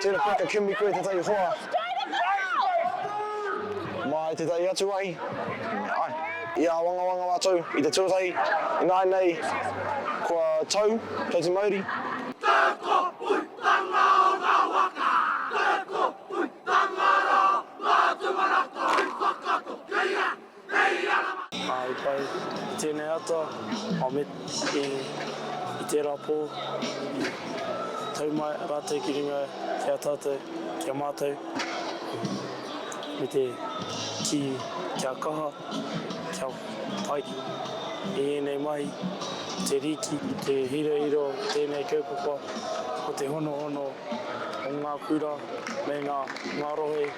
Tēnā pea ka kimi koe tētahi hoa mai tētahi atu wahi. Āe. I āwangawanga mātou i te tuatahi, ināianei kua tau, tau te mauri. Te kōpuitanga o ngā waka, te kōpuitanga rā, ngā tūmanako i whakatokeia. Ā, i pai i tēnei ata, ā, me i, i tērā pō, i tau mai rātou ki runga ki a tātou, ki a mātou, me te kī kia kaha, kia pai i ēnei mahi, te rīki, te hirahira o tēnei kaupapa, o te honohono o ngā kura me ngā, ngā rohe.